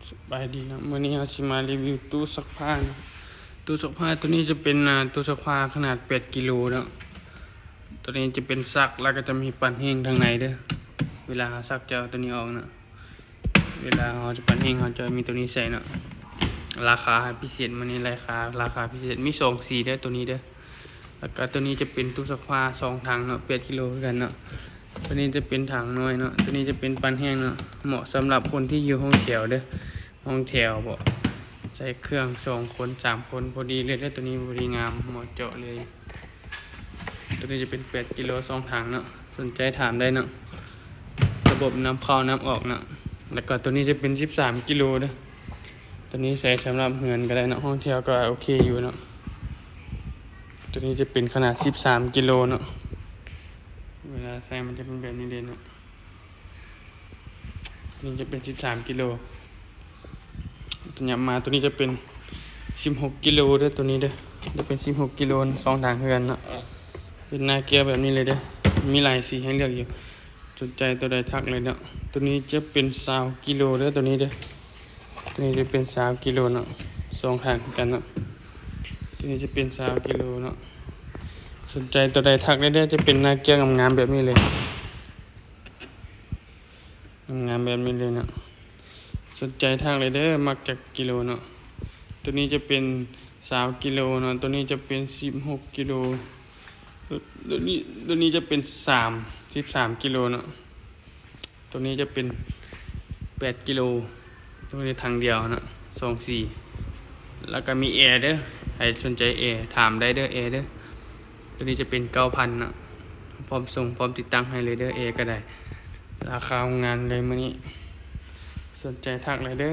ສະບາຍດີເນາະ, ມື້ນີ້ເຮົາຊິມາຣີວິວຕູ້ຊັກຜ້າເນາະ. ຕູ້ຊັກຜ້າໂຕນີ້ຈະເປັນ ອ່າ ຕູ້ຊັກຜ້າຂະໜາດແປດກິໂລເນາະ. ໂຕນີ້ຈະເປັນຊັກ ແລ້ວກໍຈະມີປັນແຫ້ງທາງໃນເດີ້. ເວລາເຮົາຊັກຈະເອົາໂຕນີ້ອອກເນາະ, ເວລາເຮົາຈະປັນແຫ້ງ ເຮົາຈະມີໂຕນີ້ໃສ່ເນາະ. ລາຄາພິເສດມື້ນີ້ ລາຄາ ລາຄາພິເສດ ມີສອງສີເດີ້ ໂຕນີ້ເດີ້. ແລ້ວກໍໂຕນີ້ຈະເປັນຕູ້ຊັກຜ້າສອງຖັງເນາະ ແປດກິໂລຄືກັນເນາະ. ໂຕນີ້ຈະເປັນຖັງນ້ອຍເນາະ, ໂຕນີ້ຈະເປັນປັນແຫ້ງເນາະ, ເໝາະສຳລັບຄົນທີ່ຢູ່ຫ້ອງແຖວເດີ້. ຫ້ອງແຖວເບາະ ໃຊ້ເຄື່ອງສອງຄົນສາມຄົນ ພໍດີເລີຍເດີ້. ໂຕນີ້ພໍດີງາມ ເໝາະເຈາະເລີຍ. ໂຕນີ້ຈະເປັນແປດກິໂລສອງຖັງເນາະ, ສົນໃຈຖາມໄດ້ເນາະ. ລະບົບນຳເຂົ້ານຳອອກເນາະ. ແລ້ວກໍໂຕນີ້ຈະເປັນສິບສາມກິໂລເດີ້. ໂຕນີ້ໃຊ້ສຳລັບເຮືອນກໍໄດ້ເນາະ, ຫ້ອງແຖວກໍໂອເຄຢູ່ເນາະ. ໂຕນີ້ຈະເປັນຂະໜາດສິບສາມກິໂລເນາະ, ເວລາໃສ່ມັນຈະເປັນແບບນີ້ເດ້ເນາະ. ໂຕນີ້ຈະເປັນສິບສາມກິໂລ. ຕົວຫຍັບມາ ໂຕນີ້ຈະເປັນສິບຫົກກິໂລເດີ້ ໂຕນີ້ເດີ້. ຈະເປັນສິບຫົກກິໂລ ສອງທາງເຮືອນເນາະ, ເປັນໜ້າແກ້ວແບບນີ້ເລີຍເດີ້. ມີຫຼາຍສີໃຫ້ເລືອກຢູ່, ສົນໃຈໂຕໃດທັກເລີຍເນາະ. ໂຕນີ້ຈະເປັນຊາວກິໂລເດີ້ ໂຕນີ້ເດີ້. ໂຕນີ້ຈະເປັນຊາວກິໂລເນາະ, ສອງທາງຄືກັນເນາະ. ໂຕນີ້ຈະເປັນຊາວກິໂລເນາະ, ສົນໃຈໂຕໃດທັກໄດ້ເດີ້. ຈະເປັນໜ້າແກ້ວງາມໆແບບນີ້ເລີຍ, ງາມໆແບບນີ້ເລີຍເນາະ, ສົນໃຈທັກເລີຍເດີ້. ມັກຈັກກິໂລເນາະ. ໂຕນີ້ຈະເປັນຊາວກິໂລເນາະ, ໂຕນີ້ຈະເປັນສິບຫົກກິໂລ, ໂຕນີ້ ໂຕນີ້ຈະເປັນສາມ ສິບສາມກິໂລເນາະ. ໂຕນີ້ຈະເປັນແປດກິໂລ, ໂຕນີ້ຖັງດຽວເນາະ ສອງສີ. ແລ້ວກໍມີແອເດີ້, ໃຜສົນໃຈແອ ຖາມໄດ້ເດີ້ ແອເດີ້. ໂຕນີ້ຈະເປັນເກົ້າພັນເນາະ, ພ້ອມສົ່ງ ພ້ອມຕິດຕັ້ງໃຫ້ເລີຍເດີ້ ແອກໍໄດ້. ລາຄາໂຮງງານເລີຍມື້ນີ້, ສົນໃຈທັກເລີຍເດີ້.